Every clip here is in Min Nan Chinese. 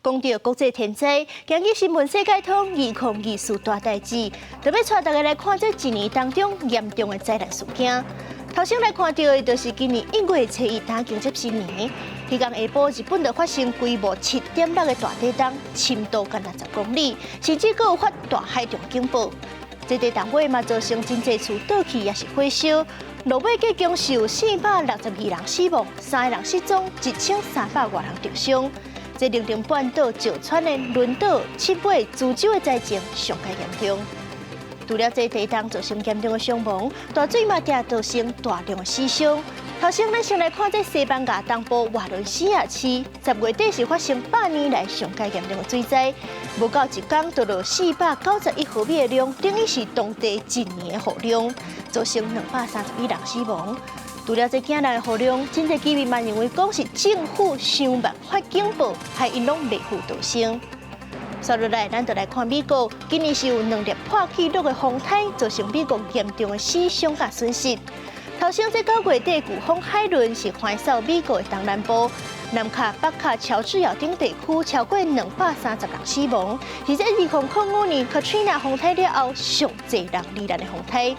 講到國際天災，今日新聞世界通2024大代誌，特別帶大家來看這一年當中嚴重的災難事件。頭先來看到的，就是今年1月初1打驚蟄新年，彼工下晡日本就發生規模7.6的大地動，深度干焦10公里，甚至閣有發大海浪警報。這地動尾嘛造成真濟厝倒去，也是火燒。落尾計共是有462人死亡，三个人失蹤，1300外人受傷。這能登半島、石川的輪島、七尾、珠洲的災情上蓋嚴重。除了這地動造成嚴重的傷亡，大水嘛也造成大量的死傷。頭先咱先來看這西班牙東部瓦倫西亞市，10月底是發生100年來上蓋嚴重的水災，無夠一工就落491毫米的量，等於是當地一年的雨量，造成231人死亡。除了這驚人的雨量，真濟居民嘛認為講是政府傷慢發警報，害𪜶攏袂赴逃生。接落來，咱就來看美國，今年是有兩粒破紀錄的風颱，造成美國嚴重的死傷佮損失。頭先這9月底颶風海倫是橫掃美國的東南部，南卡、北卡、喬治亞等地區超過230人死亡，是這2005年 Katrina 風颱了後上濟人罹難的風颱。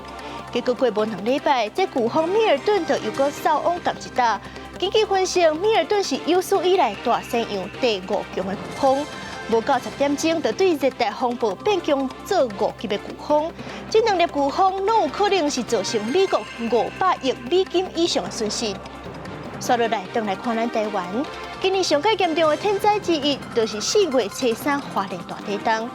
結果過無2禮拜，這颶風米爾頓就又閣掃往仝一搭。根據分析，米爾頓是有史以來大西洋第五強的颶風，無夠10點鐘就對熱帶風暴變強做5級的颶風。這兩粒颶風攏有可能是造成美國500億美金以上的損失。紲落來，轉來看咱台灣，今年上蓋嚴重的天災之一，就是4月初3花蓮大地動。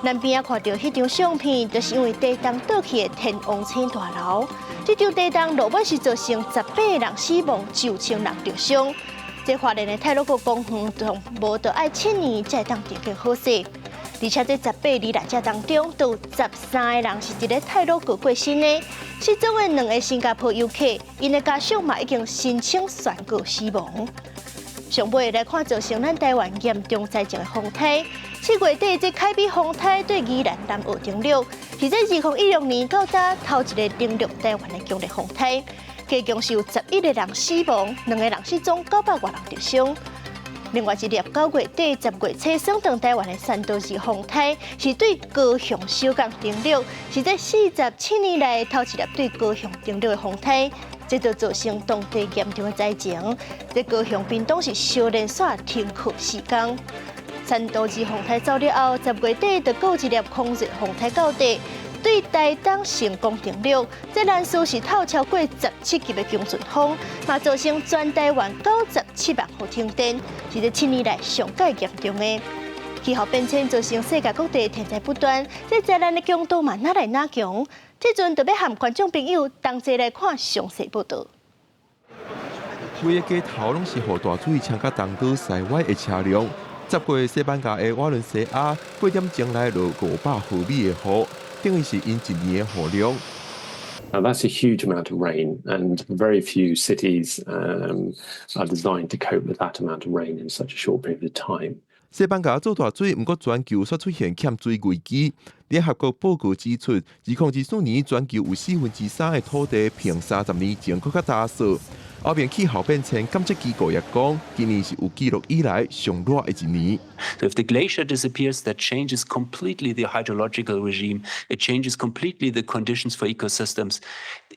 咱邊仔看著彼張相片，就是因為地動倒去的天王星大樓。這場地動落尾是造成18人死亡，9000人受傷。這花蓮的太魯閣公園，從無著愛7年才會當重建好勢。而且這18罹難者當中，都有13個人是佇咧太魯閣過身的。失蹤的兩个新加坡遊客，𪜶的家屬嘛已經申請宣告死亡。上尾來看造成咱台灣嚴重災情的風颱，7月底這凱比風颱對宜蘭南澳登陸，是這2016年到今頭一个登陸台灣的強烈風颱，計共是有11個人死亡，兩个人失蹤，900外人受傷。另外一粒9月底10月初轉台灣的山度士風颱，是對高雄小港登陸，是這47年來頭一粒對高雄登陸的風颱。這就造成當地嚴重的災情。這高雄屏東是相連紲停課4工。山度士風颱走了後，10月底就閣有一粒空熱風颱到底，對台東成功登陸。這蘭斯是透超過17級的強陣風，嘛造成全台灣97萬戶停電，是這7年來上蓋嚴重的。氣候變遷造成世界各地天災不斷，這災難的強度嘛愈來愈強。這陣就欲和觀眾朋友同齊來看詳細報道。規个街頭攏是予大水沖甲東倒西歪的車輛。10月西班牙的瓦倫西亞8點鐘來落500毫米的雨，等於是𪜶一年的雨量。 Now that's a huge amount of rain, and very few cities are designed to cope with that amount of rain in such a short period of time. 西班牙做大水，毋過全球煞出現欠水危機。聯合國報告指出，2024年全球有3/4的土地比30年前閣較焦燥。後面氣候變遷監測機構也講，今年是有記錄以來上熱的一年。 So if the glacier disappears, that changes completely the hydrological regime. It changes completely the conditions for ecosystems.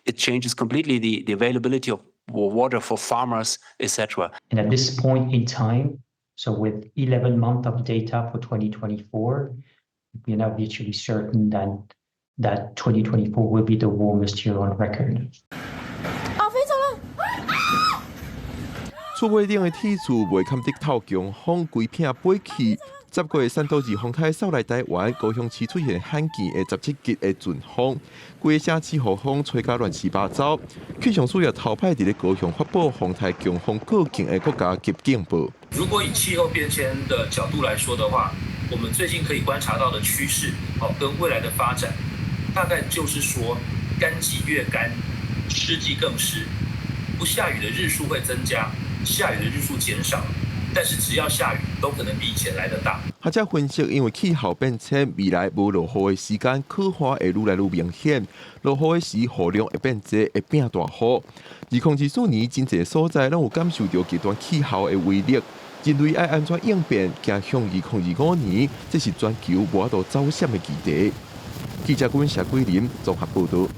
It changes completely the availability of water for farmers, etc. And at this point in time, so with 11 months of data for 2024, we are now virtually certain that 2024 will be the warmest year on record. 啊，飛走了！厝尾頂的鐵柱袂堪得透強風，規片飛去。10月山度士風颱掃來台灣，高雄市出現罕見的17級的陣風，規个城市予風吹甲亂七八糟。氣象署也頭擺佇咧高雄發布風颱強風過境的國家級警報。如果以氣候變遷的角度來說的話，我們最近可以觀察到的趨勢，哦，跟未來的發展，大概就是說，乾季越乾，濕季更濕，不下雨的日數會增加，下雨的日數減少。但是只要下雨，都可能比以前來得大。學者分析，因為氣候變遷，未來無落雨的時間，可能會愈來愈明顯。落雨的時，雨量會變濟，會變大雨。2024年，真濟所在攏有感受著極端氣候的威力。人類愛按怎應變，行向2025年，這是全球無法度走閃的議題。記者阮謝桂林綜合報導。